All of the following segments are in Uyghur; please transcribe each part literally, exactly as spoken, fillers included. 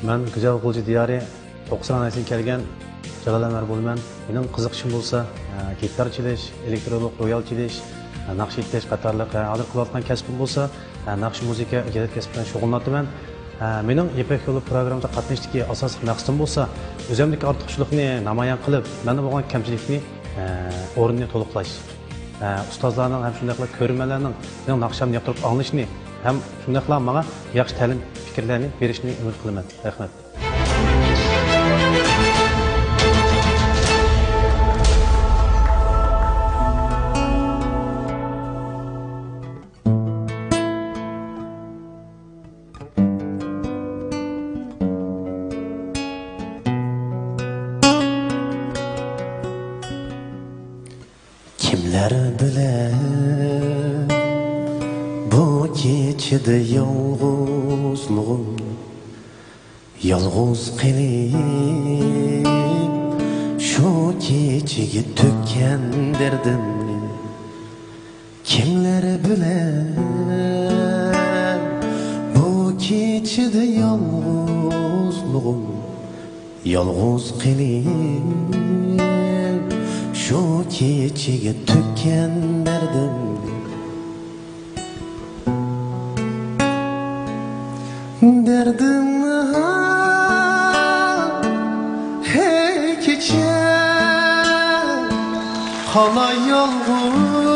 مەن گۈزەل غۇلجا دىيارى توققۇزىنچى رايونىدىن كەلگەن جالال ئەنۋەر بولىمەن. مېنىڭ قىزىقىشىم بولسا، ئە، گىتار چېلىش، ئېلېكترونلۇق رويال چېلىش، ئە، ناخشا ئېيتىش قاتارلىق، ئە، ھازىر قىلىۋاتقان كەسپىم بولسا، ئە، ناخشا مۇزىكا ئىجادىيەت كەسپى بىلەن شۇغۇللىنىۋاتىمەن. ئە، مېنىڭ يىپەك يولى پروگراممىسىغا قاتنىشىشتىكى ئاساسلىق مەقسىتىم بولسا، ئۆزۈمدىكى ئارتۇقچىلىقنى نامايان قىلىپ، مەندە بولغان كەمچىلىكنى، ئە، ئورنىنى تولۇقلاش. ئە، ئۇستازلارنىڭ ھەم شۇنداقلا كۆرۈرمەنلەرنىڭ مېنىڭ ناخشامنى ياقتۇرۇپ ئاڭلىشىنى ھەم شۇنداقلا ماڭا ياخشى تەلىم پىكىرلەرنى بېرىشىنى ئۈمىد قىلىمەن. رەھمەت. كىملەر بىلەن بۇ كېچىدە يالغۇزلۇغۇم، يالغۇز قېلىپ شۇ كېچىگە تۆككەن دەردىمنى. كىملەر بىلەن بۇ كېچىدە يالغۇزلۇغۇم، يالغۇز قېلىپ شۇ كېچىگە تۆككەن دەردىم. دەردىم، ھەي كېچە، قالاي يالغۇز،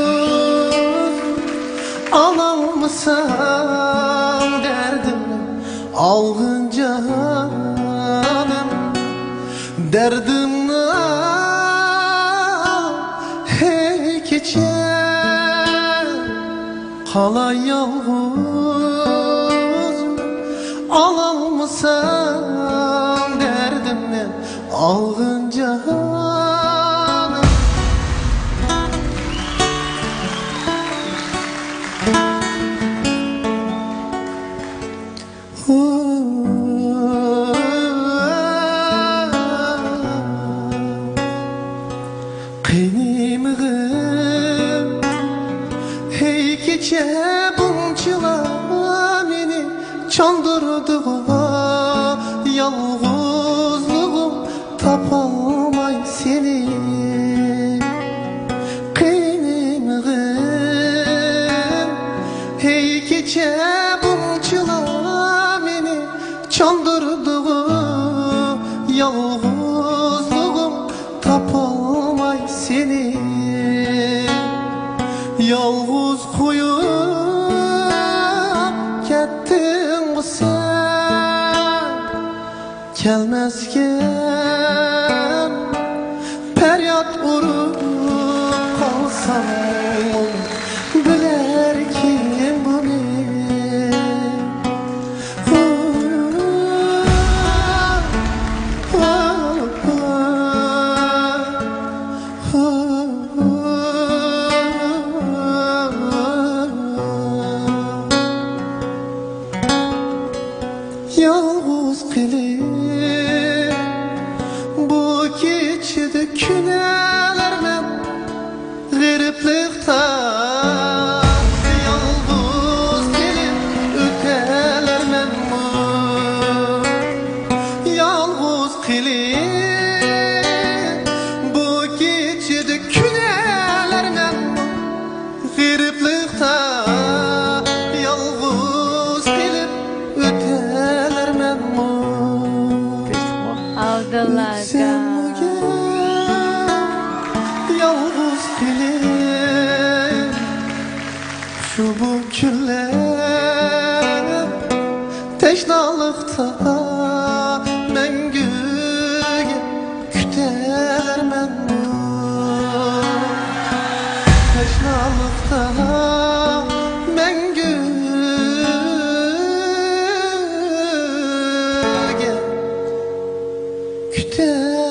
ئالالمىسام دەردىمنى، ئالغىن جانىم. دەردىم، ھەي كېچە، قالاي يالغۇز، ئالالمىسام دەردىمنى، ئالغىن جانىم. قېنىمغىم، ھەي كېچە بۇنچىلا مېنى چاندۇردىغۇ، يالغۇزلۇقۇم تاپالماي سېنى. قېنىمغىم، ھەي كېچە بۇنچىلا مېنى چاندۇردىغۇ، يالغۇزلۇقۇم تاپالماي سېنى. يالغۇز قويۇپ كەتتىڭغۇ سەن، كەلمەسكەن. پەرياد ئۇرۇپ قالساممۇ، بىلەركىن بۇنى؟ يالغۇز قېلىپ بۇ كېچىدە كۈنەلەرمەن، غېرىبلىقتا يالغۇز قېلىپ ئۆتەلەرمەنمۇ؟ يالغۇز قېلىپ بۇ كېچىدە كۈنەلەرمەنمۇ؟ غېرىبلىقتا يالغۇز قېلىپ ئۆتەلەرمەنمۇ؟ ئابدۇللا ئاكا. يالغۇز قېلىپ شۇ بۇ كۈنلەر، تەشنالىقتا مەڭگۈگە كۈتەرمەنمۇ؟ تەشنالىقتا مەڭگۈگە كۈتەلەرمەن.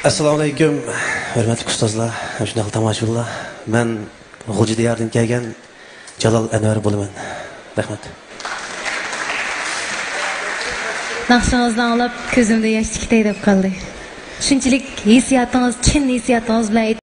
ئەسسالامۇئەلەيكۇم، ھۆرمەتلىك ئۇستازلار، شۇنداقلا تاماشىبىنلار. مەن غۇلجا دىيارىدىن كەلگەن جالال ئەنۋەر بولىمەن. رەھمەت. ناخشىڭىزنى ئاڭلاپ كۆزۈمدە ياش تىكتەي دەپ قالدى. شۇنچىلىك ھېسسىياتىڭىز، چىن ھېسسىياتىڭىز بىلەن